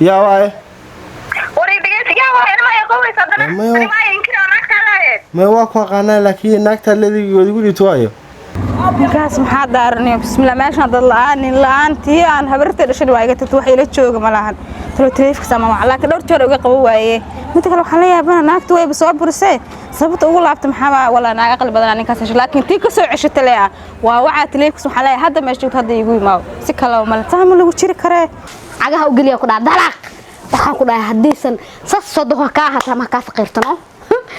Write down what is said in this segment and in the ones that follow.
Yaa waaye? Maya, waa ku aqaanaa, laakiin naagtaa leedigii igu dhiibto waayo. Ninkaas maxaa daaranayo? Bismillah, meeshaan dad la'aan, nin la'aan, tii aan habarta dhashan waa iga tagto, wax ila jooga ma lahan. Talo taleefankiisa ama wac, laakiin dhowr jeer uga qabo waaye. Midda kale waxaan la yaabana, naagta wayba soo burisee, sababta ugu laabta maxaa waa? Walaa naag aqli badanaa ninkaas hesho, laakiin tii ka soo ceshata le ah waa wacaa taleefankiisa. Waxaan leeyahay hadda meesha joogto, hadda iigu imaaw, si kaleba male taa ma lagu jiri karee. Cagaha u geliya ku dhaha dalaq. Waxaan ku dhahay haddiisan sas sodoho kaa ahaataa ma kaa faqiirtano,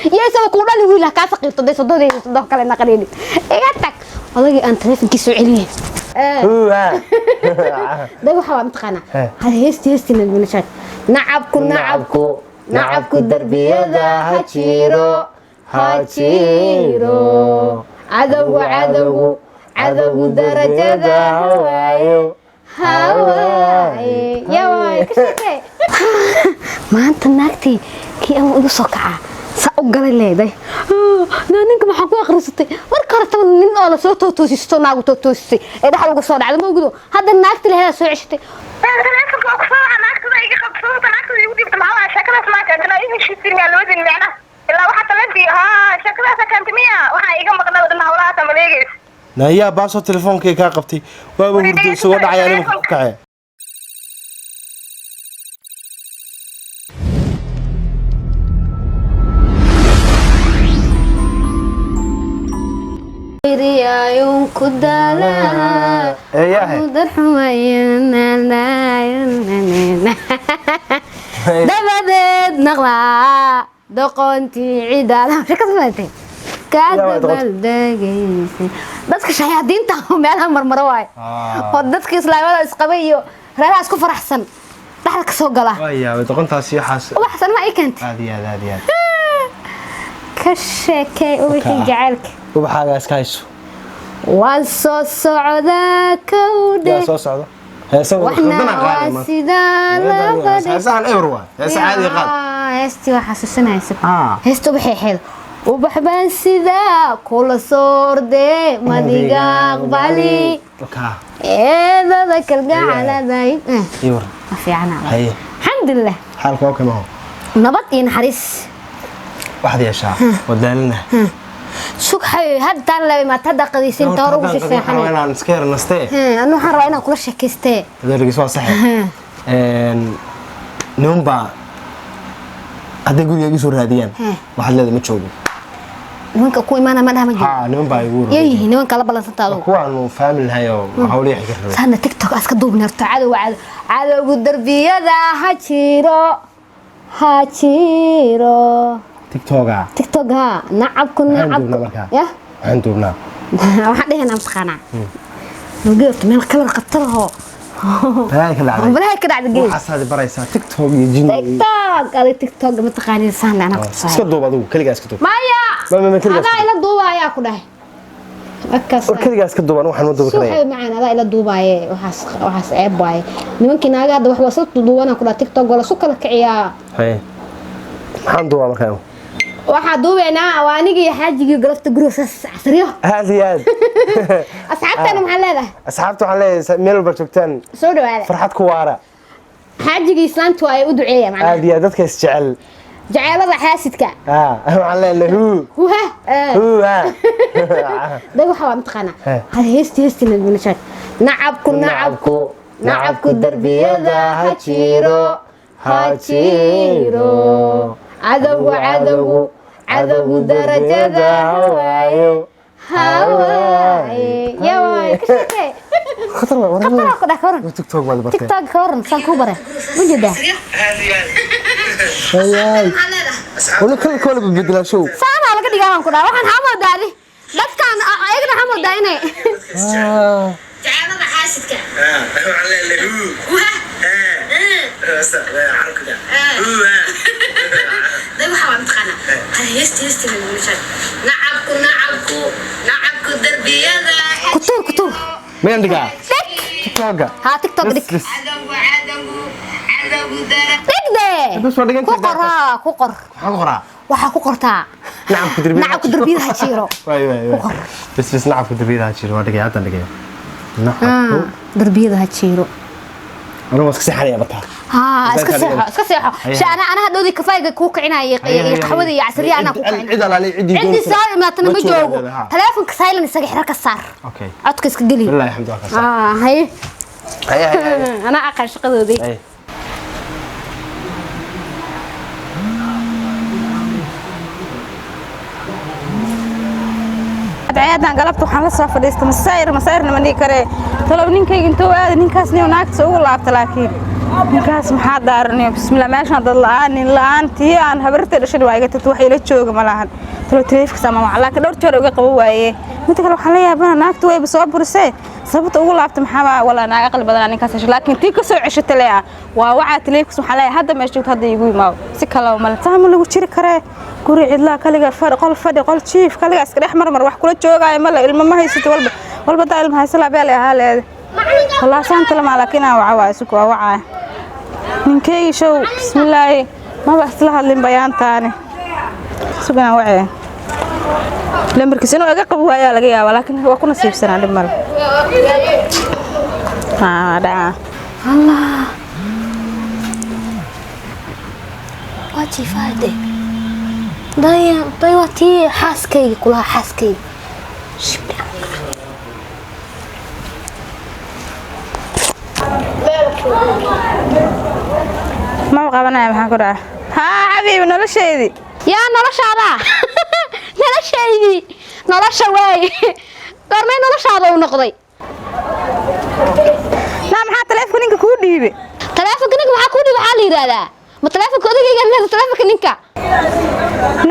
iyo isaba kuu dhali wiil ha kaa faqiirto dee sododeeda sodoho kale naqanaynin. Iga tag odagii aan taleefonkiisa soo celiyey. Dag waxaa waa mataqaanaa hal heesti, heesti naguna nacabku, nacabku, nacabku darbiyada ha jiro, ha jiro, cadowgu, cadowgu, cadowgu darajada ha waayo, ha waaye. Yaa waay ka sheekee? Maanta naagtii kii ama igu soo kacaa saa u galay leeday. Naa ninka maxaa ku akhrisatay? Marka hore taba nin oo lasoo tootoosisto, naagu tootoosisay ee dhexda uga soo dhacda ma ogido. Hadda naagti laheedaa soo ceshatay. Taleefonka waa kusoo waca, naagtada iga qabto, sababta naagtada igu dhiibta maxaa waaye? Sheekadaas maa keentay ii heshiisiin miyaa labadin micna ilaa waxaa taleefonkii haa sheekadaasa keentay miya? Waxaa iga maqnaa dhan hawlahaasa maleegaysa. Nayaa baasoo telefoonkay kaa qabtay, waaba hurdo isagoo dhacaya nimanka ku kacee. Eeyahe. Dabadeed naqlaa doqontii cidaada sheekada maatay kaa dabaldegaysay. Dadka shayaadiinta oo meelaha marmaro waay oo dadka islaamada isqabay iyo reeraha isku faraxsan dhexda ka soo gala. Waa yaabay doqontaasi waxaas. Ubaxsan ma ii keentay? Aad iyo aad, aad iyo aad. Ka sheekay ubaxii jacaylka. Ubaxaaga iska hayso. Waan soo socdaa kowdhe. Yaa soo socda heesa wada waxna khaldana waa qaadi maanta. Sidaa labadhe. Heesahan eber waa heesa caadi qaad. Heestii waa xasuusanaysa. Ah. Heesta ubaxay ahayd, ubax baan sidaa kula soo ordee, madiga aqbali. Wakaa. Eedada kalgacaladay. Ii waran. Ma fiicana. Haye. Alxamdulilah. Xaalku waa kama ho. Nabad iyo naxariis. Waxaad yeeshaa wadaalina. Sugxay haddaan la imaad hadda qadiisin ta hore ugu sii seexanay. Inaan iska yar nastee. Anu waxaan rabaa inaan kula sheekaystee. Adeergiis waa saxe. Niman baa hadday guriga igu soo raadiyaan, waxaad leedahay ma joogo. Nimanka ku imaana ma dhaha ma jiro? Haa, niman baa igu yay yihiin nimanka la ballansanta adugu? Kuwaanu faamil nahay oo hawlihi ka rabay. Saana TikTok aska duubni horta. Cadow, cadow, cadowgu darbiyada ha jiro, ha jiro. Tiktoka. TikTok ha nacabku. Maxaan nacabku duubnaa markaa? Ya. Waxaan duubnaa. Waxaan dhehaynaa mataqaanaa nugeerta horta meel kalar khatar ahoo Balaayo ka dhacday. Balaayo ka dhacday geed. Waxaasaad baraysaa TikTok iyo jin. TikTok, adig TikTok mataqaanin, saana anaa ku Iska tusaaya. duub adigu, keligaa iska duub. Maya. Ma keligaa adaa iska ila duubaayaa ku dhahay markaas. War keligaa iska duub, anigu waxaan ma duubi karaya. Suuxay macaan, adaa ila duubaaye. Waxaas waxaas ceeb waaye, nimankii naaga hadda wax waa soo duubanaa ku dhaha. TikTok waa lasu kala kiciyaa. Haye, maxaan duubaa markaa anigu? Waxaa duubeynaa waa anigii xaajigii galabta guriga saas casriyo. Aad iyo aad. Asxaabteena maxaa leedahay? Asxaabta waxaan leeyahay meel walba joogtaan soo dhawaada. Farxad ku waara. Xaajigii islaantu ay u duceeya macnaha. Aad iyo aad, dadka isjecel. Jaceelada xaasidka. Ah, waxaan leenahay huu. Huha. Huu ha. Dag waxaa waa mataqaanaa hal heesti, heesti naguna sheeg nacabku, nacabku, nacabku darbiyada ha jiro, ha jiro, cadowgu, cadowgu, cadowgu darajada ha waayo, ha waaye. Yaa waay ka sheekee? Khatar waa. Khatar ku dhah, ka waran? TikTok baad bartay. TikTok ka waran, saan kuu bare ma jeedaa? Hayaay, wala kala kala bedela show. Saanaa laga dhigaa baan ku dhaha. Waxaan waxaa moodaa adi dadkaan ayagana waxaa moodaa inay jaceelada xaasidka. Waxaan leenahay huu. Dag waxaa waa mataqaanaa hal heesti, heesti naguna sheeg nacabku, nacabku, nacabku darbiyada kutuur kutuur. Miyaan dhigaa Dhig. TikToka? Haa, TikTok dhig. Bas. Dhig dee. Bas waa dhigan. Ku qor, haa, ku qor. Maxaan ku qoraa? Waxaa ku qortaa nacabku darbiyada. Nacabku darbiyada ha jiro. Waay waay waay, bas bas, nacabku darbiyada ha jiro, waa dhigay, haddaan dhigay nacabku darbiyada ha jiro. Anigu waan iska seexanaya bartaa. Haa, iska Masaajidka seexo, iska seexo. Haye. Sha ana hadhowdii kafayga kuu kicinaya iyo qaxwada iyo casriya anaa kuu Cid kicinaya. alaale ciddii Ciddii doonaysa. soo imaatana ma joogaan joogo. leedahay, haa. Taleefonka silent isaga xira ka saar. Okay. Codka iska geli. Wallaahi alxamdu waa ka saar. Haa, haye. Haye, haye, haye. Anaa aqaan shaqadoodii. Haye. Cadceedan galabta waxaan la soo fadhiista masayr, masayrna ma dhihi karee. Talow ninkayga intuu aada ninkaas niyo naagta ugu laabta, laakiin ninkaas maxaa daaraniyo? Bismillah, meeshaan dad la'aan, nin la'aan, tii aan habarta dhashan waa iga tagtay, wax ila jooga ma lahan. Talow taleefankiisa ama waca, laakiin dhowr jeer uga qabo waaye. Midda kale waxaan la yaabana naagta wayba soo burisee, sababta ugu laabta maxaa waa? Walaa naag aqli badanaa ninkaas hesho, laakiin tii ka soo ceshata le ah waa wacaa taleefankiisa. Waxaan leeyahay hadda meesha joogto, hadda iigu imaaw, si kaleba male saa ma lagu jiri karee. Guri cidlaa, kaliga fadhi, qol fadhi, qol jiif, kaliga iska dhex marmar, wax kula joogaayo male. Ilmo ma haysato, walba walba daa ilmo haysa labeel ahaa leede. Walaa saanta lama, laakiin aan waca waa isugu waa wacaa ninkeygi show. Bismillaahi, maba isla hadlin bayaantaani. Suganaan wacee lambarkiisa inuu iga qabo waayaa laga yaabaa, laakiin waa ku nasiibsanaa, dhib male. Haa, dhaca. Allah, waa jiifaade. Daya day, waa tii xaaskayga kulaha, xaaskayga. Shibli. Maba qabanaya, maxaan ku dhaca? Haa xabiibi, nolosheedii. Yaa noloshaada? Noloshaydii? Nolosha waay, goormay noloshaada uu noqday? Naa maxaa taleefonka ninka kuu dhiibay? Taleefonka ninka maxaa kuu dhiib? Waxaa la yidhaahdaa ma taleefonka odagayga leeda taleefonka ninka?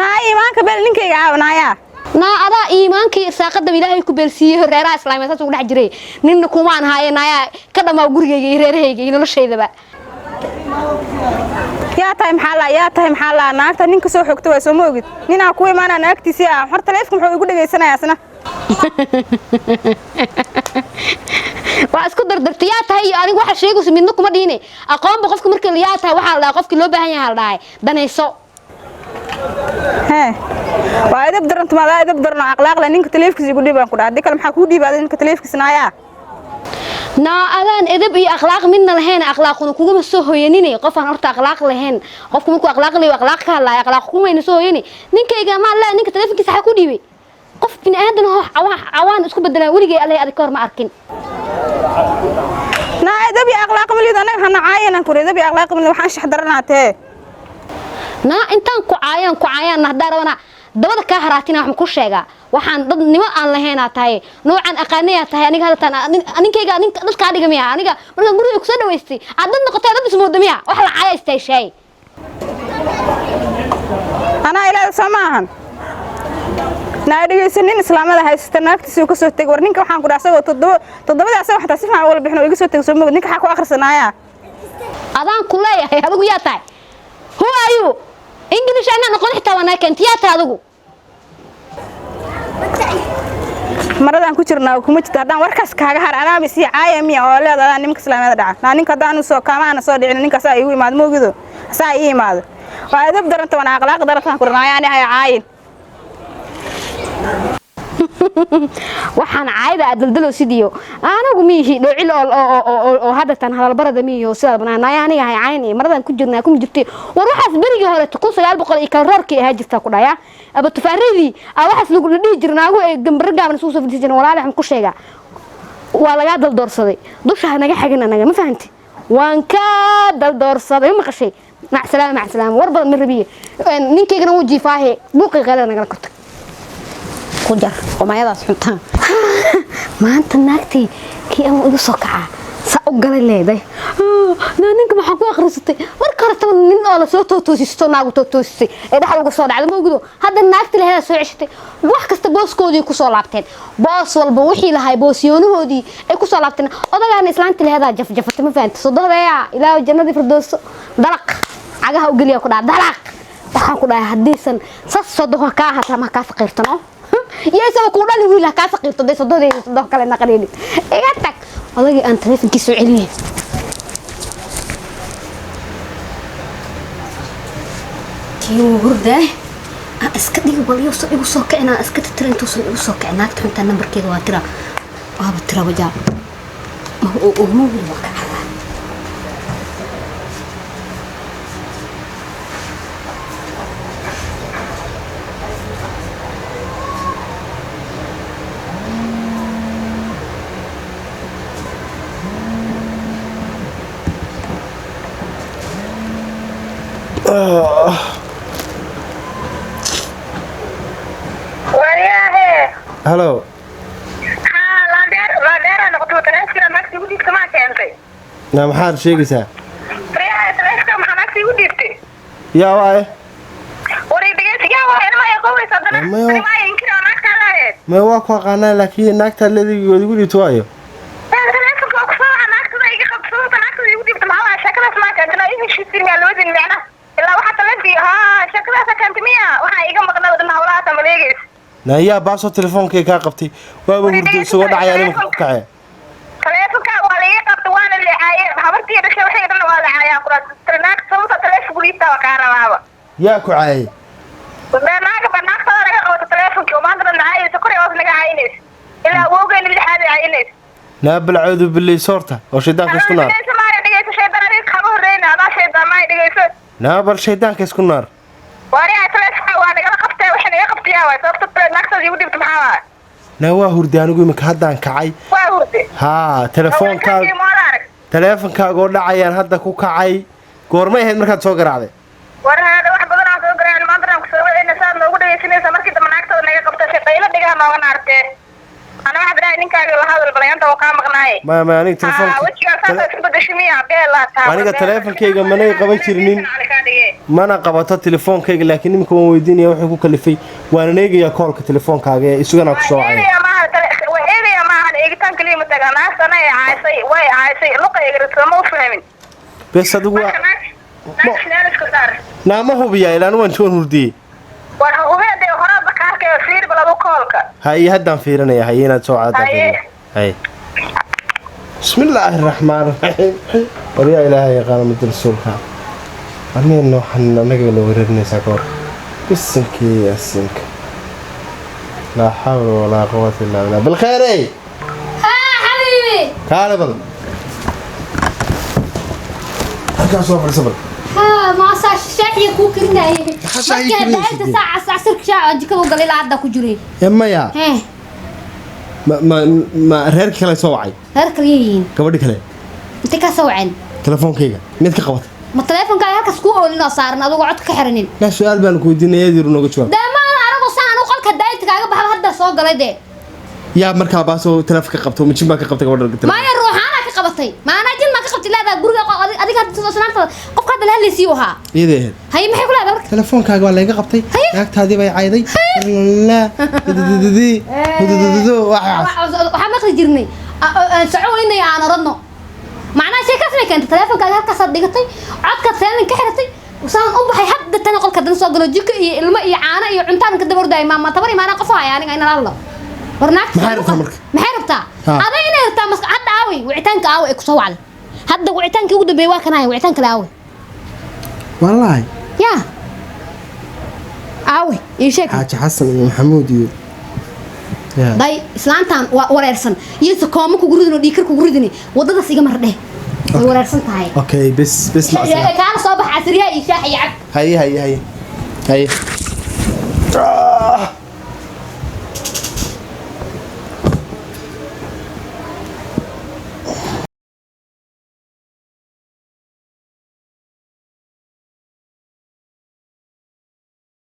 Naa iimaanka bel, ninkayga caaw naayaa. Naa adaa iimaankii irsaaqada ilaahay ku beelsiiyey, reeraha islaamiya saas ugu dhex jiray, ninna kumaan haaye. Naayaa ka dhamaa gurigayga iyo reerahayga iyo noloshaydaba. Yaa tahay maxaa laa? Yaa tahay maxaa laa? Naagta ninka soo xogta waa soo ma ogid, ninaa ku imaanaa naagtiisii ah. Hor taleefonka muxuu igu dhegaysanayaa asna? Waa isku dardartay. Yaa tahay iyo anigu waxa sheegayso midna kuma dhihine. Aqoonba qofka marka la yaa tahay waxaa la dhahaa qofkii loo baahan yahay, la dhahay danayso. Hee, waa edab daranta, maadaa edab daran oo aqlaaq leh. Ninka taleefonkiisa igu dhiibaan ku dhaha, haddii kale maxaa kuu dhiibaaday ninka taleefonkiisa naayaa? Naa adaan edab iyo akhlaaq midna lahayn, akhlaaquna kuguma soo hoyanine. Qofaan horta akhlaaq lahayn, qofku markuu akhlaaq leeyo akhlaaq ka hadlaayo, akhlaaq kumayna soo hoyani. Ninkayga maa laa ninka taleefonkiisa xaa ku dhiibay? Qof bini aadan oo cawaan isku bedelaan weligay Alle adig ka hor ma arkin. Naa edab iyo akhlaaq malid, anaga hana caayanan ku edab iyo akhlaaq malid, waxaan shax daranaa tee. Naa intaan ku caayaan ku caayaan haddaa rabana dabada kaa haraatina. Waxaan ku sheegaa waxaan dad nimo aan lahaynaa tahay, noocan aqaanayaa tahay. Aniga hadda ninkayga ninka dadkaa dhiga miya? Aniga markaan guriga kusoo dhawaystay aad dad noqotay, dad ismooda miya? Wax la caaya istaashaay. Anaa ilaada soo ma ahan. Naa dhegeysa, nin islaamada haysata naagtiisa uu ka soo tegay. War ninka waxaan ku dhaha asagoo toddoba toddobadii asagoo xataa si fiican ugala bixin oo iga soo tegay, soo ma ogid? Ninka xaa ku akhrisanaayaa? Adaan ku leeyahay, adigu yaa tahay? Who are you? English anaa noqon xitaa waa naa keentay. Yaa tahay adigu? Maradaan ku jirnaa kuma jirto. Haddaan warkaas kaaga har, anaaba isii caaya miya oo leeda adaa nimanka islaamiyada dhaca? Naa ninka haddaanu soo kaamaana soo dhicin, ninka asaa iigu imaado, moogido asaa ii imaado. Waa edab daranta, waana akhlaaq darantaan ku dhanaayaa, ani hay caayin. Waxaan caayda aad daldalo sidiyo anigu miihi dhoocil oo haddatan hadalbarada miihi oo sidaa banaan. Naaya aniga hay caayin iyo maradan ku jirnaa kuma jirtay. War waxaas berigii hore 1900 iyo kala roorkii ahaa jirtaa ku dhaya aba tufaaradii aa waxaas lagu la dhihi jira, naagu ay gambaro gaaban isugu soo fadhiisan jireen. Walaali, waxaan ku sheegaa waa lagaa daldoorsaday, dusha ha naga xagin anaga, ma fahanti? Waan ka daldoorsaday, ma maqashay? Mac salaama, mac salaama. War badan ma rabiye, ninkaygana wuu jiifaahe, buuqii qaylada nagala kortay ku jar qomayadaas xuntaan. Maanta naagtii kii ama igu soo kacaa saa u galay leeday. Naa ninka maxaa ku akhrisatay? Marka hore taba nin oo lasoo tootoosisto, naagu tootoosisay ee dhexda uga soo dhacday, ma ogido? Hadda naagti laheeda soo ceshatay, wax kasta booskoodii kusoo laabteen, boos walba wixii lahay boosiyoonahoodii ay kusoo laabteen. Odagaana islaanti laheedaa jafjafatay, ma fahanti? Sodohdeeya ilaahu jannadii firdowso dalaq cagaha u geliya ku dhaha dalaq. Waxaan ku dhahay haddiisan sas sodoho kaa ahaata ma kaa faqiirtano iyo isaba kuu dhali wiil ha kaa faqiirto dee sodohdeeda sodoho kale naqanaynin. Iga tag, odagii aan taleefonkiisa u celiyay. Kii wuu hurdaa, aan iska dhigi bal yuusan igu soo kicin, aan iska titira intuusan igu soo kicin. Naagta xuntaa nambarkeeda waa tira, waaba tira wajaa uguma wili, waa ka carraa. Waryahe. Halo. Haa, laandheer laandheeraa noqotay taleefanka naagta igu dhiibtay maa keentay. Na maxaad sheegaysaa? Waryahe, taleefanka maxaa naagta igu dhiibtay? Yaa waaye. Waray dhegeysi yaa waaye, ilmaha ay qoweysa haddana. Maya. Ilmaha ay inkiri oo naagtaa lahayd. Maya waa ku aqaanaa laakiin naagtaa leedahay igu dhiibto waayo. Taleefanka waa ku soo waca naagtada iga qabto sababta naagtada igu dhiibtay maxaa waaye sheekadaas maa keentay inaa ii heshiisiin miyaa labadiin micnaha ilaa waxaa taleefanka haa sheekadaasa keentay miya waxaa iga maqnaa dhan hawlahaasa maleegaysa. Na yaa baasoo telefoonkay kaa qabtay waaba hurdo isagoo dhacaya nimanka ku kacee. Taleefanka waa la iga qabtay waana leecaaye habartii dhashay waxay dhan waa leecaayaa kuraas naagta sababta taleefanka dhiibtaa waa kaa rabaaba. Yaa ku caayay? Naaga ba naagtada naga qabata taleefanka oo maanta dhan caayaysa kor iyo hoos naga caayinaysa ilaa awowgeena lixaad ay caayinaysa. Naa balcoodu bilay soorta oo shaydaanka isku naar. Dhegeyso maaya dhegeyso shaydaan adiga kama horreyna adaa shaydaan maaya dhegeyso. Naa bal shaydaanka isku naar. Waariyaha taleefanka waa nagala qabtay waxay naga qabtayaa waay sababta naagtada igu dhibta maxaa waay. Naa waa hurday anigu iminka haddaan kacay. Waa hurday. Haa teleefoonkaaga teleefonkaaga oo dhacayaan hadda ku kacay goormay ahayd markaad soo garaacday? War hada wax badan aan soo garaacin maanta aan ku soo wacayna saad noogu dhegeysanaysa markii dambe naagtada naga qabtay shaqayla dhigaha nooga naartee. Ana waxaa dhahay ninkaaga la hadal balayaanta oo kaa maqnaaye. Maya maya aniga telefoonka Wejigaa saas isku bedeshay miya beelaa taa. Aniga teleefonkayga manay qaban jirinin. Mana qabato telefoonkayga laakiin iminka waan weydiinaya wuxuu ku kalifay waanan eegayaa koolka telefoonkaaga ee isugana ku soo wacaya. Waa eegaya maahan eegitaan kaliya ma tagaa naagtana ay caaysay way caaysay luqa eegrisama u fahmin. Bes adigu waa Marka naag naag iska saar. Naa ma hubiyaa ilaan waan joon hurdiyey. War hubee dee horaad ka arkaya fiir bal adu koolka. Haye haddaan fiirinaya haye inaad soo caadaan Haye. fiirinaya. Haye. Bismillaahi raxmaani raxiim. War yaa ilaahay yaqaano midda rasuulka. Anigana waxaan annaga noo wareerinaysaa ka hor. Bisankii yaasiinka. Laa xawla walaa quwata illaa billah. Bilkheerey! Haa xabiibi. Kaale bal. Halkaas soo fadhiisa bal. Haa maasaa shaaxiya kuu karinayay. Maxaa shaaxii Markii karinaysa hadda dee? saaca saac sirka shaaca jikada u galay ilaa hadda ku jiray. Ee maya. Hee Ma reerkii kale soo wacay. reer kale yihiin. Gabadhi kale. Intee ka soo waceen? Telefoonkayga. Mid ka qabatay. Ma taleefonkaaga halkaas kuu oolin oo saaran adigoo codka ka xiranin. Naa su'aal baan ku weydiinaya yadiiru nooga jawaab. Dee maana anagoo saan u qolka daayinta kaaga baxba hadda soo galay dee. Yaa markaa baasoo telefoon ka qabto mijin baa ka qabtay gabadha telefoon. Maya ruuxaana ka qabatay. Maana jin ma ka qabtay leedahay guriga adiga hadda soo sanaanta qofka hadda la hadlaysiiyo ahaa. Iyadee ahayd. Haye maxay ku leedahay marka? Telefoonkaaga waa layga qabtay. Haye. Naagtaadii bay cayday. La dudududi dudududu waxaas. Waxaan maqli jirnay soco weynaya aan oranno. Macnaha sheekaas may keentay taleefonkaaga halkaasaad dhigatay codkaad seelin ka xiratay saan u baxay hadda tan qolka dan soo galo jiko iyo ilmo iyo caano iyo cuntaan ka daba ordayay maama tabar imaana qof haya aniga inaan hadlo. War naagta Maxay rabtaa marka? Maxay rabtaa? Ha. Aday inay rabtaa maska hadda aaway wicitaanka aaway ay ku soo wacday. Hadda wicitaankii ugu dambeeyay waa kanaya wicitaan kale aaway. Wallaahi. Yaa aaway ii sheeg. Xaaji Xasan iyo Maxamuud iyo yaa. Day islaantan waa wareersan iyo sokooma kugu ridin oo dhiikar kugu ridin wadadaas iga mar dheh. Way wareersan tahay. Okay bes bes ma asla. Kaana soo bax casriyaha iyo shaax iyo cab. Haye haye haye. Haye.